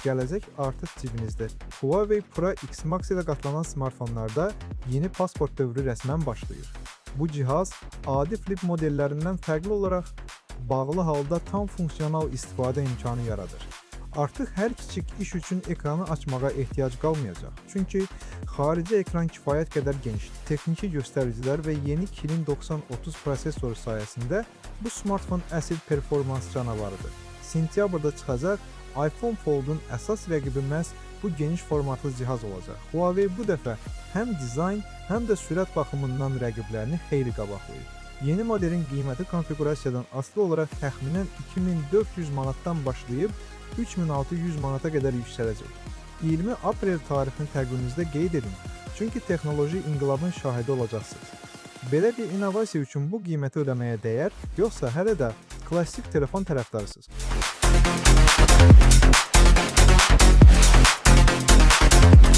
Gələcək artıq cibinizdə. Huawei Pura X Max ilə qatlanan smartfonlarda yeni pasport dövrü rəsmən başlayır. Bu cihaz adi flip modellərindən fərqli olaraq bağlı halda tam funksional istifadə imkanı yaradır. Artıq hər kiçik iş üçün ekranı açmağa ehtiyac qalmayacaq. Çünki xarici ekran kifayət qədər genişdir. Texniki göstəricilər və yeni Kirin 9030 prosesoru sayəsində bu smartfon əsl performans canavarıdır. Sentyabrda çıxacaq iPhone Fold-un əsas rəqibi məhz bu geniş formatlı cihaz olacaq. Huawei bu dəfə həm dizayn, həm də sürət baxımından rəqiblərini xeyli qabaqlayıb. Yeni modelin qiyməti konfiqurasiyadan asılı olaraq təxminən 2400 manatdan başlayıb 3600 manata qədər yüksələcək. 20 aprel tarixini təqviminizdə qeyd edin, çünki texnoloji inqilabın şahidi olacaqsınız. Belə bir innovasiya üçün bu qiyməti ödəməyə dəyər, yoxsa hələ də klassik telefon tərəfdarısınız?